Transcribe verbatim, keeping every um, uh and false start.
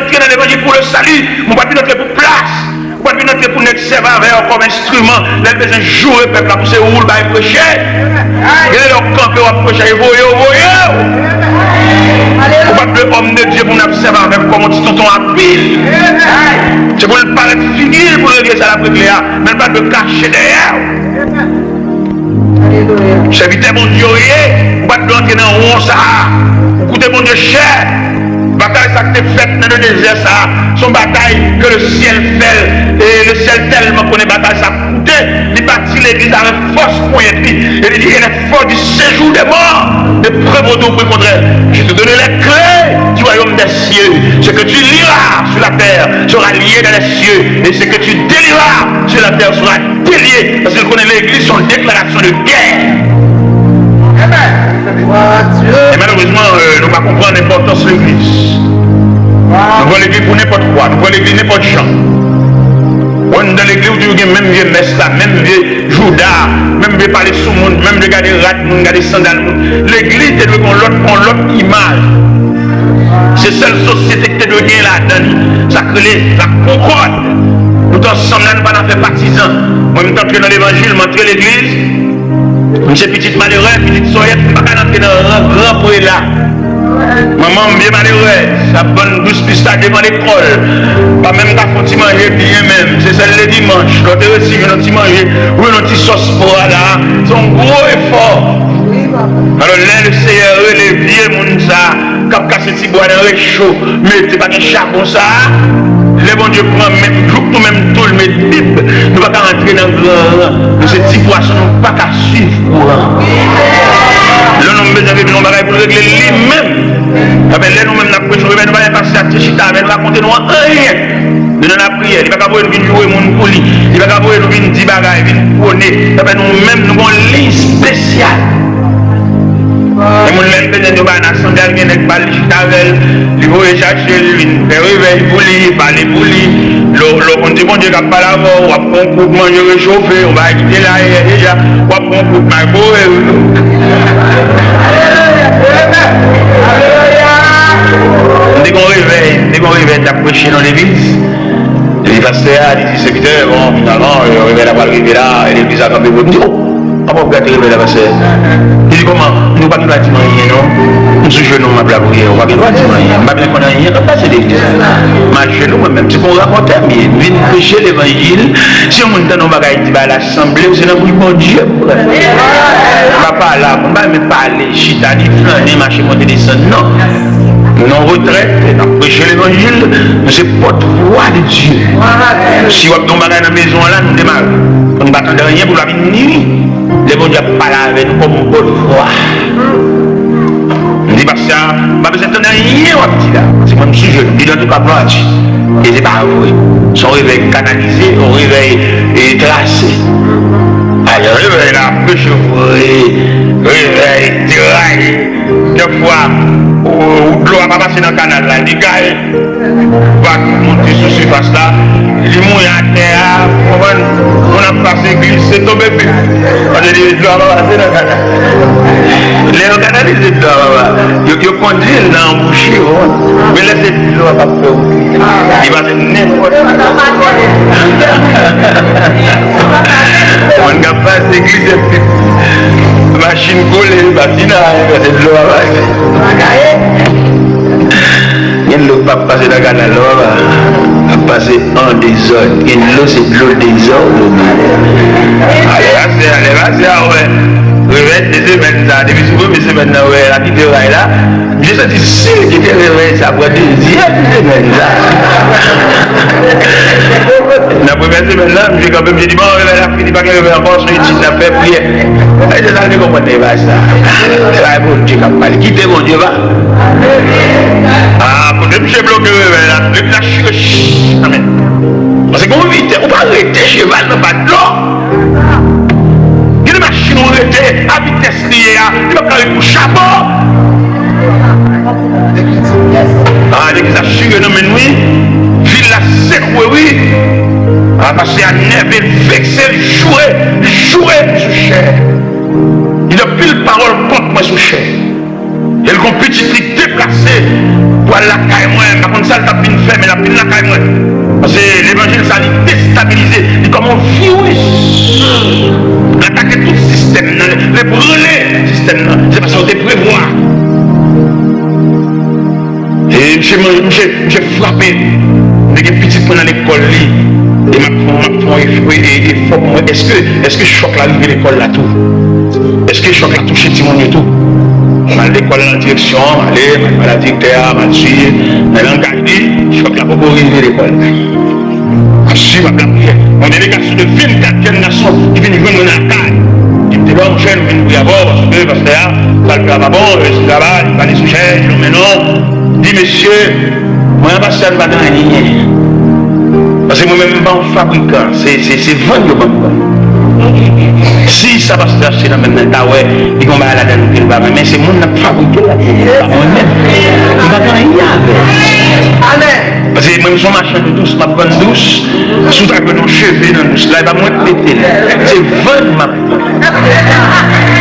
antre nan levanjil pou le salut, men w pa t vin antre pou plas. Ou pa t vin antre pou nèg sèvi avè w kòm enstriman. Lè l bezwen joure pèp la, pou se ou l bay preche. Gen lè w kanpe, w ap preche, e voye w voye w. Ou pa t vle òm de Dye pou n ap sèvi avè w kòm yon ti tonton apil. Se pou l parèt figi l pou regle sa l ap regle a, men l pa t vle kache dèyè w. Sèvitè Bondye w ye, ou pa t dwe antre nan won sa a. Ou koute Bondye chè. Batay sa k te fèt nan le dezè sa a, se yon batay ke le syèl fè l, e le syèl tèlman konnen batay sa ap koute, li bati legliz avèk fòs ponyèt li, e li di, et les forces du séjour des morts ne prévaudront point contre elles. Je te donne les clés du royaume des cieux. Ce que tu lieras sur la terre sera lié dans les cieux, et ce que tu délieras sur la terre sera délié, paske l konnen legliz se yon deklarasyon de gè. E malerezman, euh, nou pa konprann enpòtans legliz. Nou pran legliz pou nenpòt kwa, nou pran legliz nenpòt jan. Ou anndan legliz, ou toujou gen menm vye mès la, menm vye jouda, menm vye pale sou moun, menm vye gade rad moun, gade sandal moun. Legliz te dwe gen yon lòt, yon lòt imaj. Se sèl sosyete ki te dwe gen ladan li. Sa k rele la konkòd. Nou t ansanm la, nou pa nan afè patizan. Mwen, m t antre nan levanjil, m antre legliz. M se pitit malerè, pitit sòyèt, m pa ka antre nan ran gran prela. Manman m byen malerèz, ap vann dous pistach devan lekòl. Pa menm ka fè yon ti manje byen menm. Se sèl le dimanch, lè w te resi jwenn yon ti manje, ou jwenn yon ti sòs pwa la, se yon gwo efò. Alò, lè Leseyè rele vye moun sa a, k ap kase ti bwa nan recho, mete, pa gen chabon sa a. Lè Bondye pran men, jouk nou menm tou, l met bib, nou pa ka antre nan gran ran. Nou se ti pwason, nou pa ka swiv kouran. Lè yon nonm bezwen regle yon bagay pou l regle l li menm. Apre, lè nou menm n ap preche, nou pa gen pastè a te chita avè nou, rakonte nou anyen. Nou nan lapriyè, li pa ka voye nou vin joure moun pou li. Li pa ka voye nou vin di bagay, vin pwone. Sa fè nou menm, nou gen yon liy espesyal. Gen moun lè l bezwen yon bagay nan sandal, gen nèg ba l, li chita avè l, li voye chache l, vin fè revèy pou li, pale pou li. Lè w, lè w konn di Bondye k ap pale avè w, w ap pran yon kout manje rechofe, yon bagay ki te la yè deja, w ap pran yon kout microwave. M te gen yon revèy, m te gen yon revèy, m t ap preche nan legliz. Li di pastè a, li di sèvitè, bon, finalman, euh, revèy la pral rive la, e legliz la kanpe pou m. M di, oh, papa, w gate revèy la, pastè. Li di, kòman? M di, ou pa gen dwa di m anyen, non. M sou jenou m ap lapriyè, ou pa gen dwa di m anyen. M pa bezwen konn anyen k ap pase legliz la. M ajenou mwen menm, se pou yon rapòtè m ye. M vin preche levanjil. Si yon moun tande yon bagay di ba l, sanble m se nan bouch Bondye m pran. M pa pale a moun, m pa renmen pale, chita, di flannen, mache monte desann, non. Nou nan retrèt, n ap preche levanjil, nou se pòtvwa de Dye. Si w ap gen yon bagay nan mezon an la, nou demare. Pou n pa tande anyen pou l pa vin nwi lè Bondye ap pale avè nou kòm pòtvwa. M di pastè a, m pa bezwen tande anyen w ap di la. Se mwen m sou jenou. Li di, antouka, glwa a Dye. E se pa vre. Se yon revèy kanalize, yon revèy, e, trase. Ay, revèy la, preche vre. Revèy, deraye. Kèk fwa, ou, ou, dlo a pa pase nan kanal la, li gaye. Vag monte sou sifas la, li mouye atè a, ou konprann? Moun ap pase glise, tonbe pi. Paske li, dlo a pa pase nan kanal. Lè yo kanalize dlo a, papa, yo, yo kondui l nan anbouchi, ou konprann? Men lè se dlo a k ap fè wout li, li pase nenpòt. Moun k ap pase glise pi. Machin kole, patinaj, paske dlo a pase. Gen dlo k p ap pase nan kanal la, papa. L ap pase an dezòd. Gen dlo, se dlo dezòd. Ale pase, ale pase, a wè. Revèy de semèn sa, depi sou premye semèn nan, wè, l ap kite ray la. Misye santi si l kite revèy sa, pran dezyèm semèn sa. Nan premye semèn nan, misye kanpe, misye di, bon, revèy la fini, pa gen revèy ankò, se yon etid n ap fè, priyè. Mesye sa, li konprann li pa sa. Se pa Bondye k ap pale. Kite Bondye, pa. Ah, kote misye bloke revèy la, legliz la chire. Chh, amèn. Paske gon vitès, ou pa rete cheval nan padlò. Gen de machin ou rete, a vitès li ye a, li p ap ka ret pou chabon. Ah, legliz la chire nan men n wi. Vil la sekwe wi. Ah, pastè a nève, l vekse, l joure, l joure m sou chè. Li di anpil pawòl kont mwen sou chè. E l gon pitit li k deplase pou al lakay mwen. M pa konn sa l t ap vin fè, E misye, misye, misye frape m. M te gen pitit mwen nan lekòl li. E m ap fè, m ap fè yon efò, e, efò pou mwen. Èske, èske chòk la rive lekòl la tou? Èske chòk la touche timoun yo tou? M al lekòl la nan direksyon an, m ale, m al pale a direktè a, m al swiv. Nan langaj li, chòk la poko rive lekòl. M ap swiv, m ap lapriyè. Yon delegasyon de vennkat jèn gason ki vin jwenn mwen nan lakay. Di m, Tedor, monchè, nou vin priye avè w, paske pastè a, sa l fè a pa bon, e, se travay, li pale sou chèch, non, men non. Di, mesye, mwen an pastè a, m pa gen anyen. Paske mwen menm, m pa yon fabrikan, se, se, se vann yo ban m vann. Si sa pastè achte nan men m nan, ta wè, li gen yon bagay ladan l ke l pa renmen, se moun n ap fabrike l la, pa mwen menm. M pa gen anyen avè l. Paske mwen, m se yon machann dous, m ap vann dous. Si w ta jwenn yon cheve nan dous la, e pa mwen k mete l. Se vann m ap vann.